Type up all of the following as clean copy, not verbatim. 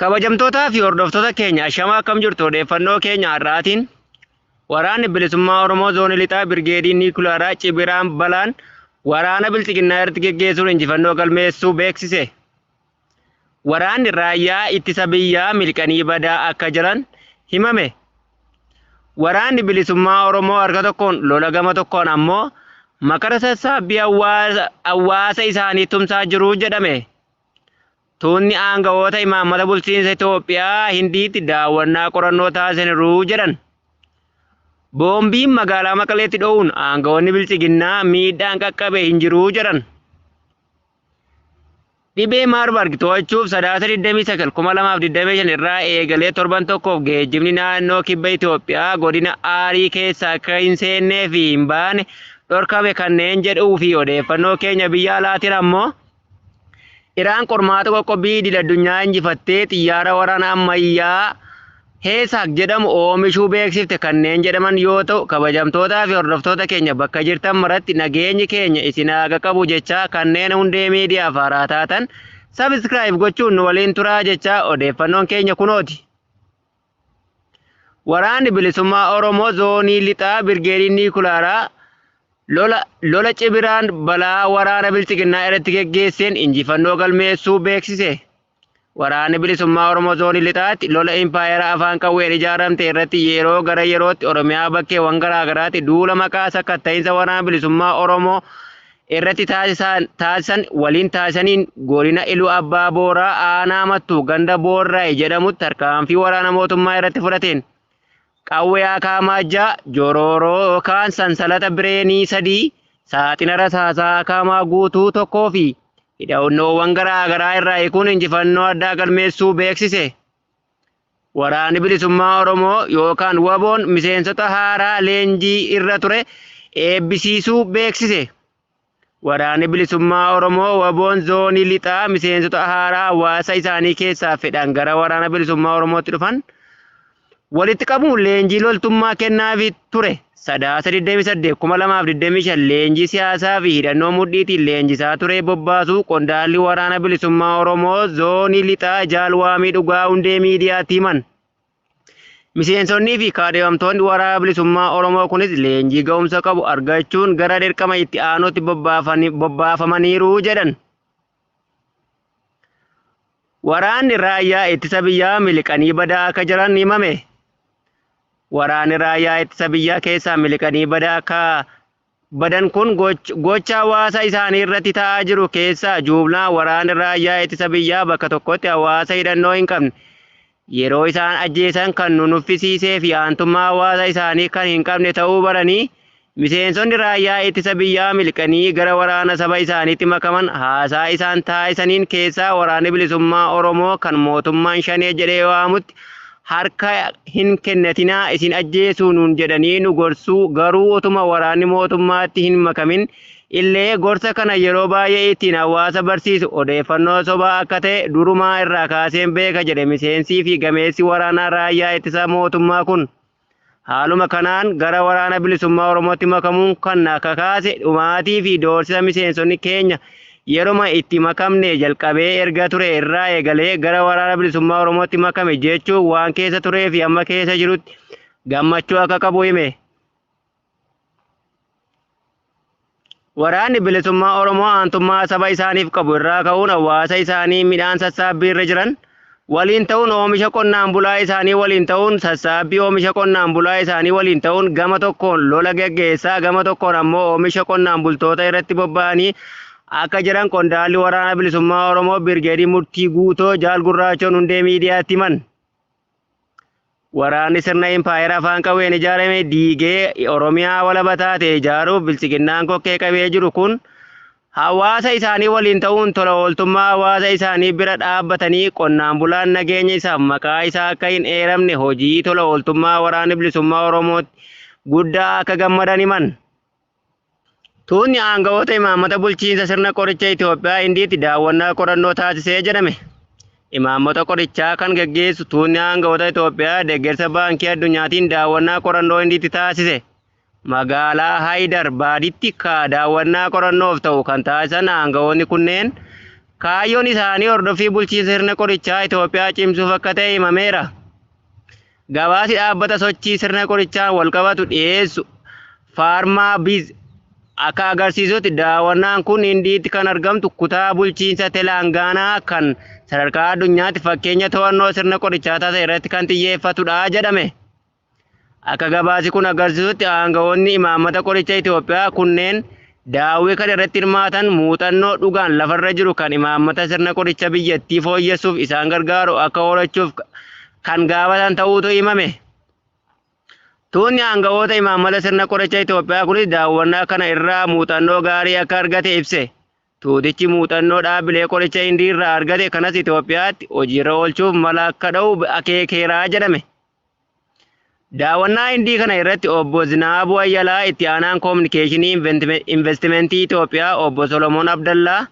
Kabajamtootaa fi hordoftoota keenya, ashama, akkam jirtu? Odeeffannoo keenya har'aatiin Waraanni Bilisummaa Oromoo Zoonii Lixaa Birgeedii Niikulaaraa Cibiraan balaan waraana Bilxiginnaa irratti geggeessuun injifannoo galmeessuu beeksise. Waraanni raayyaa ittisa biyyaa miliqanii badaa akka jiran himame. Waraanni Bilisummaa Oromoo harka tokkoon lola, gama tokkoon ammoo makara sassaabbii hawaasa isaanii tumsaa jiru jedhame. Tuunni aangawoota imaammata bulchiinsa Itoophiyaa Hindiitti daawwannaa qorannoo taasisaniiru jedhan. Boombiin magaalaa Maqaleetti dho'uun aangawoonni Bilxiginnaa miidhaan qaqqabe hin jiru jedhan. Dhibee Maarbarg to'achuuf Sadaasa 29, 2025 irraa eegalee torban tokkoof geejjibni naannoo kibba Itoophiyaa godina Aarii keessa akka hin seennee fi hin baane dhorkame kanneen jedhuu fi odeeffannoo keenya biyya alaatiin ammoo Iraan qormaata qoqqobbii idil addunyaa injifattee xiyyaara waraana ammayyaa Heesaak jedhamu oomishuu beeksifte kanneen jedhaman yoo ta'u, kabajamtootaa fi hordoftoota keenya bakka jirtan maratti nageenyi keenya isin haa qaqqabu jechaa, kanneen Hundee Miidiyaaf haaraa taatan subscribe gochuun nu waliin turaa jechaa, odeeffannoon keenya kunooti. Waraanni Bilisummaa Oromoo Zoonii Lixaa Birgeediin Niikulaaraa lola Cibiraan balaa waraana Bilxiginnaa irratti geggeesseen injifannoo galmeessuu beeksise. Waraanni Bilisummaa Oromoo Zoonii Lixaatti lola impaayera afaan qawween ijaaramte irratti yeroo gara yerootti Oromiyaa bakkeewwan garaa garaatti duula maqaa sakkatta'iinsa Waraana Bilisummaa Oromoo irratti taasisan waliin taasisaniin godina Iluu Abbaa Booraa aanaa Mattuu ganda Boorraay jedhamutti tarkaanfii waraana mootummaa irratti fudhateen qawwee akaamaa 6, jorooroo yookaan sansalata bireenii 3, saaxina rasaasaa akaamaa guutuu 1 fi hidhannoowwan garaa garaa irraa hiikuun injifannoo addaa galmeessuu beeksise. Waraanni Bilisummaa Oromoo yookaan WBOn miseensota haaraa leenjii irra ture eebbisiisuu beeksise. Waraanni Bilisummaa Oromoo WBOn Zoonii Lixaa miseensota haaraa hawaasa isaanii keessaa fedhaan gara Waraana Bilisummaa Oromootti dhufan walitti qabuun leenjii loltummaa kennaafii ture Sadaasa 28, 2025 leenjii siyaasaa fi hidhannoo mudhiitiin leenjisaa ture bobbaasuu qondaalli Waraana Bilisummaa Oromoo Zoonii Lixaa Jaal Waamii Dhugaa Hundee Miidiyaatti himan. Miseensonnii fi kaadhimamtoonni Waraana Bilisummaa Oromoo kunis leenjii ga'umsa qabu argachuun gara dirqama itti aanutti bobbaafamaniiru jedhan. Waraanni raayyaa ittisa biyyaa miliqanii badaa akka jiran himame. Waraanni raayyaa ittisa biyyaa keessaa miliqanii badaa akka badan kun gocha hawaasa isaanii irratti ta'aa jiru keessaa juumlaa waraanni raayyaa ittisa biyyaa bakka tokkotti hawaasa hidhannoo hin qabne yeroo isaan ajjeesan kan nu nuffisiisee fi aantummaa hawaasa isaanii kan hin qabne ta'uu baranii miseensonni raayyaa ittisa biyyaa miliqanii gara waraana saba isaaniitti makaman haasaa isaan taasisaniin keessaa Waraanni Bilisummaa Oromoo kan mootummaan Shanee jedhee waamutti harka hin kennatinaa, isin ajjeesuu nuun jedhanii nu gorsuu, garuu utuma waraanni mootummaatti hin makamin illee gorsa kana yeroo baay'ee ittiin hawaasa barsiisu odeeffannoo sobaa akka ta'e durumaa irraa kaaseen beeka jedhe miseensii fi gameessi waraanaa raayyaa ittisa mootummaa kun. Haaluma kanaan gara Waraana Bilisummaa Oromootti makamuun kan na kakaase dhumaatii fi doorsisa miseensonni keenya yeroma itti makamnee jalqabee erga ture irraa eegalee gara Waraana Bilisummaa Oromootti makame jechuun waan keessa turee fi amma keessa jirutti gammachuu akka qabu hime. Waraanni Bilisummaa Oromoo aantummaa saba isaaniif qabu irraa ka'uun hawaasa isaanii midhaan sassaabbii irra jiran waliin ta'uun oomisha qonnaan bulaa isaanii waliin ta'uun sassaabbii oomisha qonnaan bulaa isaanii waliin ta'uun gama tokkoon lola geggeessaa, gama tokkoon ammoo oomisha qonnaan bultoota irratti bobba'anii akka jiran qondaalli Waraana Bilisummaa Oromoo Birgeedii Murtii Guutoo Jaal Gurraachoon Hundee Miidiyaatti himan. Waraanni sirna impaayera afaan qawween ijaarame diigee Oromiyaa walaba taate ijaaruuf Biltsiginnaan kokkee qabee jiru kun hawaasa isaanii waliin ta'uun tola ooltummaa hawaasa isaanii bira dhaabbatanii qonnaan bulaan nageenya isaaf maqaa isaa akka hin eeramne hojii tola ooltummaa Waraanni Bilisummaa Oromootti guddaa akka gammadan himan. Tuunni aangawoota imaammata bulchiinsa sirna qoricha Itoophiyaa Hindiitti daawwannaa qorannoo taasisee jedhame. Imaammata qorichaa kan geggeessu tuunni aangawoota Itoophiyaa deeggarsa Baankii Addunyaatiin daawwannaa qorannoo Hindiitti taasise. Magaalaa Haayidar Baaditti ka daawwannaa qorannoof ta'u kan taasisan aangawoonni kunneen Kaayyoon isaanii hordoffii bulchiinsa sirna qorichaa Itoophiyaa cimsuuf akka ta'e himameera. Gabaasi dhaabbata sochii sirna qorichaan walqabatu dhiyeessu Faarmaa Biz akka agarsiisutti daawwannaan kun Hindiitti kan argamtu kutaa bulchiinsa Telaangaanaa kan sadarkaa addunyaatti fakkeenya to'annoo sirna qorichaa taate irratti kan xiyyeeffatudha jedhame. Akka gabaasi kun agarsiisutti aangawoonni imaammata qoricha Itoophiyaa kunneen daawwii kana irratti hirmaatan muuxannoo dhugaan lafarra jiru kan imaammata sirna qoricha biyyattii fooyyessuuf isaan gargaaru akka horachuuf kan gaafatan ta'uutu himame. Tuunni aangawoota imaammata sirna qoricha Itoophiyaa kunis daawwannaa kana irraa muuxannoo gaarii akka argate ibse. Tuutichi muuxannoo dhaabbilee qoricha Hindii irraa argate kanas Itoophiyaatti hojiirra oolchuuf mala akka dha'u akeekeeraa jedhame. Daawwannaa Hindii kana irratti obbo Zinaabuu Ayyalaa itti aanaan koominikeeshinii investimentii Itoophiyaa obbo Solomoon Abdallaa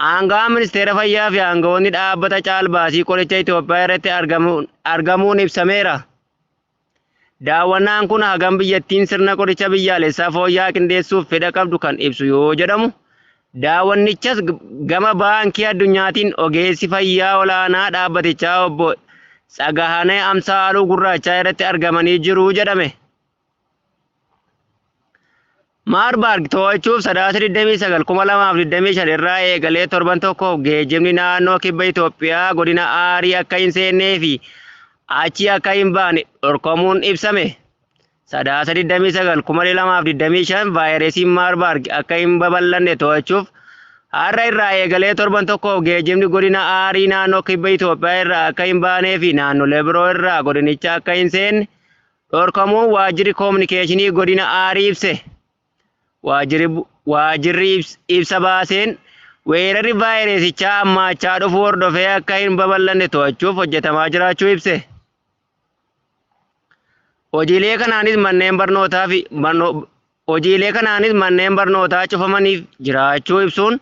aangawaa ministeera fayyaa fi aangawoonni dhaabbata caalbaasii qoricha Itoophiyaa irratti argamuun ibsameera. Daawwannaan kun hagam biyyattiin sirna qoricha biyyaalessaa fooyya'aa qindeessuuf fedha qabdu kan ibsu yoo jedhamu, daawwannichas gama baankii addunyaatiin ogeessi fayyaa olaanaa dhaabbatichaa obbo Tsagahanee Amsaaluu Gurraachaa irratti argamanii jiru jedhame. Maarbarg to'achuuf Sadaasa 29,2025 irraa eegalee torban tokkoof geejjibni naannoo kibba Itoophiyaa godina Aarii akka hin seennee fi achi akka hin baane dhorkamuun ibsame. Sadaasa 29,2025 vaayirasiin Maarbarg akka hin babal'anne to'achuuf har'a irraa eegalee torban tokkoof geejjibni godina Aarii naannoo kibba Itoophiyaa irraa akka hin baanee fi naannolee biroo irraa godinicha akka hin seenne dhorkamuun waajjirri koominikeeshinii godina Aarii ibse. Waajjirri ibsa baaseen weerarri vaayirasichaa hammaachaa dhufuu hordofee akka hin babal'anne to'achuuf hojjetamaa jiraachuu ibse. Hojiilee kanaanis manneen barnootaa fi hojiilee kanaanis manneen barnootaa cufamaniif jiraachuu ibsuun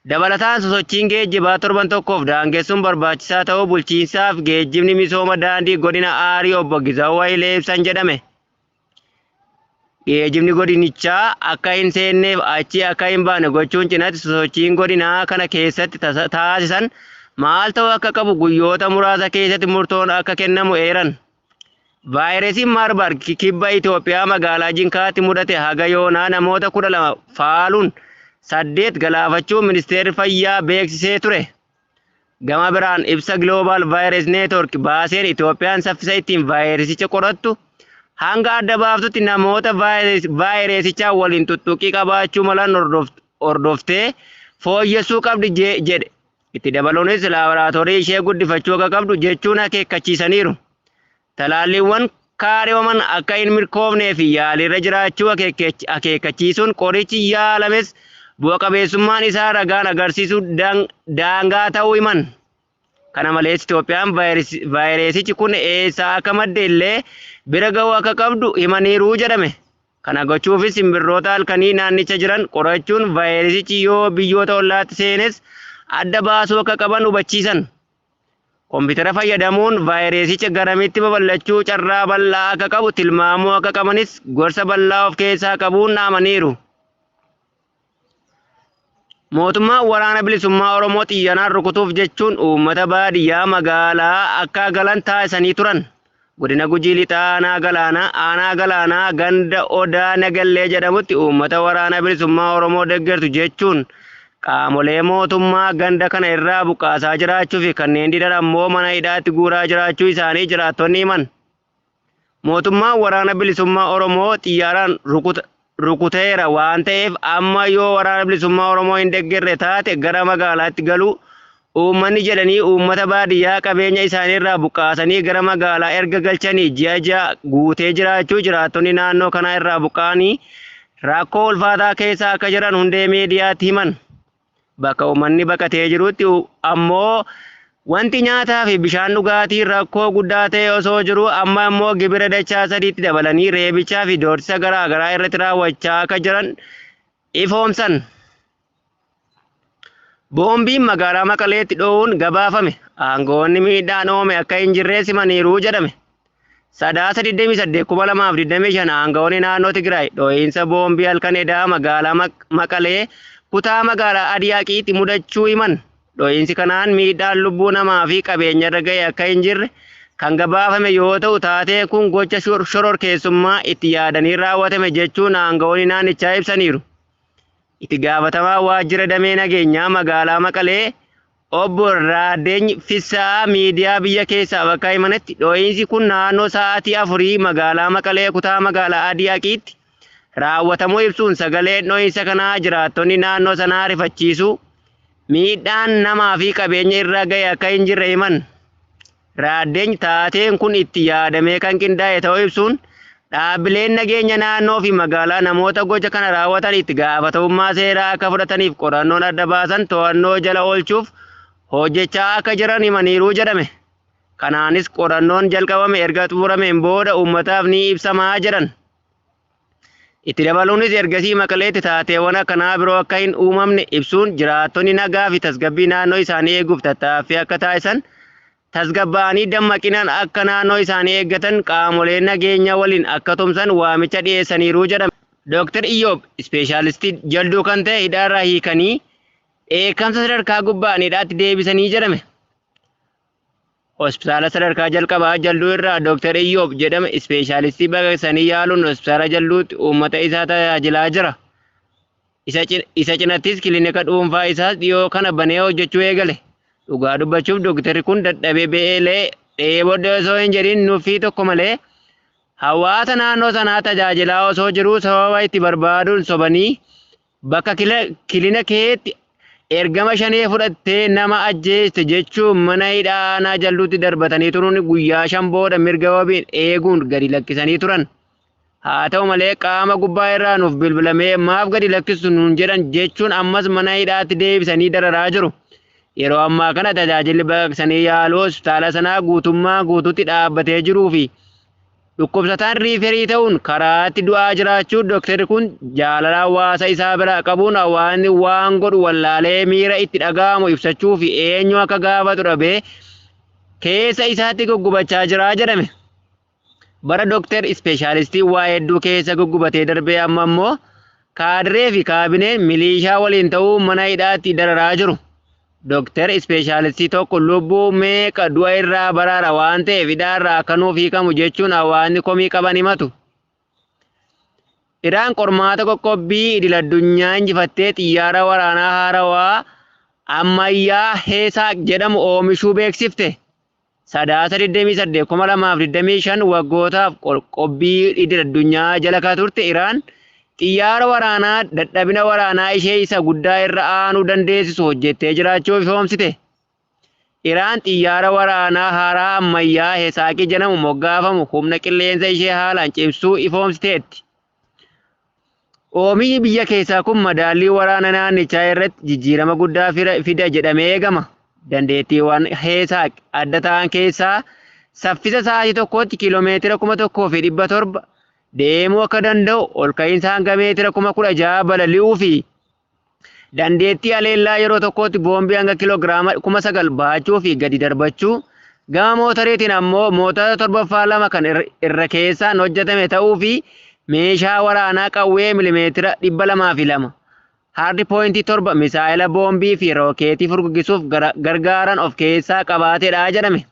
dabalataan sosochiin geejjibaa torban tokkoof daangessuun barbaachisaa ta'uu bulchiinsaaf geejjibni misooma daandii godina Aarii obbo Gizaw Hayilee ibsan jedhame. Geejjibni godinichaa akka hin seenneef achi akka hin baane gochuun cinatti sosochiin godinaa kana keessatti taasisan maal ta'uu akka qabu guyyoota muraasa keessatti murtoon akka kennamu eeran. Vaayirasiin Maarbarg kibba Itoophiyaa magaalaa Jinkaatti mudate haga yoonaa namoota 12 faaluun 8 galaafachuu ministeerri fayyaa beeksisee ture. Gama biraan ibsa Global Virus Network baaseen Itoophiyaan saffisa ittiin vaayirasicha qorattu hanga adda baaftutti namoota vaayirasichaa waliin tuttuqqii qabaachuu malan hordoftee fooyyessuu qabdi jedhe. Itti dabaluunis laaboraatoorii ishee guddifachuu akka qabdu jechuun akeekkachiisaniiru. Talaalliiwwan kaadhimaman akka hin milkoofnee fi yaaliirra jiraachuu akeekkachiisuun qorichi yaalames bu'a qabeessummaan isaa ragaan agarsiisuu daangaa ta'uu himan. Kana malees Itoophiyaan vaayirasichi kun eessaa akka madde illee bira ga'uu akka qabdu himaniiru jedhame. Kana gochuufis simbirroota halkanii naannicha jiran qorachuun vaayirasichi yoo biyyoota ollaatti seenes adda baasuu akka qaban hubachiisan. Kompiitara fayyadamuun vaayirasicha garamitti babal'achuu carraa bal'aa akka qabu tilmaamuu akka qabanis gorsa bal'aa of keessaa qabuun dhaamaniiru. Mootummaan waraana bilisummaa Oromoo xiyyaanaan rukutuuf jechuun uummata baadiyyaa magaalaa akka galan taasisanii turan. Godina Gujii Lixaa aanaa Galaanaa ganda Odaa Nagallee jedhamutti uummata waraana bilisummaa Oromoo deeggartu jechuun qaamolee mootummaa ganda kana irraa buqqaasaa jiraachuu fi kanneen didan ammoo mana hidhaatti guuraa jiraachuu isaanii jiraattonni himan. Mootummaan waraana bilisummaa Oromoo xiyyaaraan rukuteera waan ta'eef amma yoo waraana bilisummaa Oromoo hin deeggarre taate gara magaalaatti galuu uummanni jedhanii uummata baadiyyaa qabeenya isaanii irraa buqqaasanii gara magaalaa erga galchanii ji'a 6 guutee jiraachuu jiraattonni naannoo kanaa irraa buqqaanii rakkoo ulfaataa keessa akka jiran hundee miidiyaatti himan. Bakka uummanni baqatee jirutti ammoo wanti nyaataa fi bishaan dhugaatii rakkoo guddaa ta'e osoo jiru amma immoo gibira dachaa sadiitti dabalanii reebichaa fi doorsisa garaa garaa irratti raawwachaa akka jiran ifoomsan. Boombiin magaalaa Maqaleetti dho'uun gabaafame. Aangoonni miidhaan oome akka hin jirre simaniiru jedhame. Sadaasa 28,2025 aangawoonni naannoo Tigraay dho'iinsa boombii halkan edaa magaalaa Maqalee kutaa magaalaa Adiyaaqiitti mudachuu himan. Dho'iinsi kanaan miidhaan lubbuu namaa fi qabeenya irra ga'e akka hin jirre kan gabaafame yoo ta'u, taateen kun gocha shororkeessummaa itti yaadanii raawwatame jechuun aangawoonni naannichaa ibsaniiru. Itti gaafatamaa waajjira damee nageenyaa magaalaa Maqalee Obbo Raadeeny Fissaa miidiyaa biyya keessaaf akka himanitti, dho'iinsi kun naannoo sa'aatii 4 magaalaa Maqalee kutaa magaalaa Adii Aqiitti raawwatamuu ibsuun, sagaleen dho'iinsa kanaa jiraattonni naannoo sanaa rifachiisuu, miidhaan namaa fi qabeenya irra ga'e akka hin jirre himan. Raaddeeny taateen kun itti yaadamee kan qindaa'e ta'uu ibsuun, dhaabbileen nageenya naannoo fi magaalaa namoota gocha kana raawwatan itti gaafatamummaa seeraa akka fudhataniif qorannoon adda baasan to'annoo jala oolchuuf hojjechaa akka jiran himaniiru jedhame. Kanaanis qorannoon jalqabame erga xumurameen booda uummataaf ni ibsamaa jedhan. Itti dabaluunis ergasii Maqaleetti taateewwan akkanaa biroo akka hin uumamne ibsuun, jiraattonni nagaa fi tasgabbii naannoo isaanii eeguuf tattaaffii akka taasisan, tasgabbaa'anii dammaqinaan akka naannoo isaanii eeggatan, qaamoleen nageenya waliin akka tumsan waamicha dhiyeessaniiru jedhame. Dooktar Iyyoob ispeeshaalistii Jalduu kan ta'e hidhaarraa hiikanii dheekkamsa sadarkaa gubbaan hidhaatti deebisanii jedhame. Hospitaala sadarkaa jalqabaa Jalduu irraa Dooktar Iyyoob jedhame ispeeshaalistii baqaqsanii yaaluun hospitaala Jalduutti uummata isaa tajaajilaa jira. Isa cinattis kilinika dhuunfaa isaas dhiyoo kana banee hojjechuu eegale. Dhugaa dubbachuuf dooktarri kun dadhabee beelee dheebodde osoo hin jedhin nuffii tokko malee hawaasa naannoo sanaa tajaajilaa osoo jiruu, sababa itti barbaaduun sobanii bakka kilina keetti ergama shanee fudhattee nama ajjeeste jechuun mana hidhaa aanaa Jalduutti darbatanii turuun, guyyaa 5 booda mirga wabiin eeguun gadi lakkisanii turan. Haa ta'u malee, qaama gubbaa irraa nuuf bilbilamee maaf gadi lakkistu nuun jedhan jechuun ammas mana hidhaatti deebisanii dararaa jiru. Yeroo ammaa kana tajaajilli baqaqsanii yaaluu hospitaala sanaa guutummaa guutuutti dhaabbatee jiruu fi dhukkubsataan refer ta'uun karaatti du'aa jiraachuu, dooktarri kun jaalala hawaasa isaa biraa qabuun hawaasni waan godhu wallaalee miira itti dhaga'amu ibsachuu fi eenyu akka gaafatu dhabee keessa isaatti guggubachaa jira jedhame. Bara dooktar ispeeshaalistii waa hedduu keessa guggubatee darbee, amma immoo kaadiree fi kaabineen milishaa waliin ta'uu mana hidhaatti dararaa jiru. Dooktar ispeeshaalistii tokko lubbuu meeqa du'a irraa baraara waan ta'eef hidhaarraa akka nuuf hiikamu jechuun hawaasni komii qaban himatu. Iraan qormaata qoqqobbii idil addunyaa injifattee xiyyaara waraanaa haarawaa ammayyaa Heesaaq jedhamu oomishuu beeksifte. Sadaasa 28, 2025 waggootaaf qoqqobbii idil addunyaa jala kan turte Iraan xiyyaara waraanaa dadhabina waraanaa ishee isa guddaa irra aanuu dandeessisu hojjettee jiraachuu ifoomsite. Iraan xiyyaara waraanaa haaraa ammayyaa Heesaaqii jedhamu moggaafamu humna qilleensa ishee haalaan cimsuu ifoomsiteetti. Oomishni biyya keessaa kun madaallii waraana naannichaa irratti jijjiirama guddaa fida jedhamee eegama. Dandeettiiwwan Heesaaq adda ta'an keessaa saffisa sa'aatii tokkotti kiiloomeetira 1700 deemuu akka danda'u, ol ka'iinsa hanga meetira 16,000 balali'uu fi dandeettii haleellaa yeroo tokkotti boombii hanga kiiloogiraama 9,000 baachuu fi gadi darbachuu, gama mootoreetiin ammoo motora torbaffaa lama kan irra keessaan hojjetame ta'uu fi meeshaa waraanaa qawwee milimeetira 202 hard point 7, misaa'ila, boombii fi rookeetii furguggisuuf gargaaran of keessaa qabaatedha jedhame.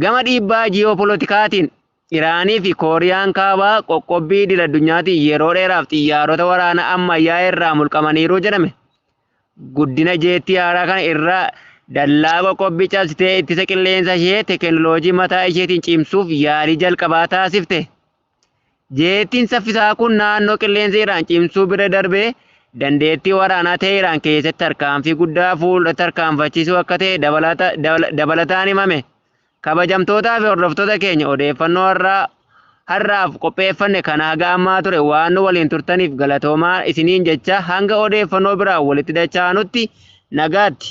Gama dhiibbaa ji'oopolootikaatiin Iraanii fi Kooriyaan Kaabaa qoqqobbii idil addunyaatiin yeroo dheeraaf xiyyaarota waraanaa ammayyaa irraa mulqamaniiru jedhame. Guddina jeettii haaraa kana irraa dallaa qoqqobbii cabsitee ittisa qilleensa ishee teekinooloojii mataa isheetiin cimsuuf yaalii jalqabaa taasifte. Jeettiin saffisaa kun naannoo qilleensa Iraan cimsuu bira darbee dandeettii waraanaa Teheraan keessatti tarkaanfii guddaa fuuldura tarkaanfachiisuu akka ta'e dabalataan himame. Kabajamtootaa fi hordoftoota keenya, odeeffannoo har'aaf qopheeffanne kana haga ammaa ture. Waan nu waliin turtaniif galatoomaa isiniin jecha, hanga odeeffannoo biraa walitti dachaanutti nagaatti.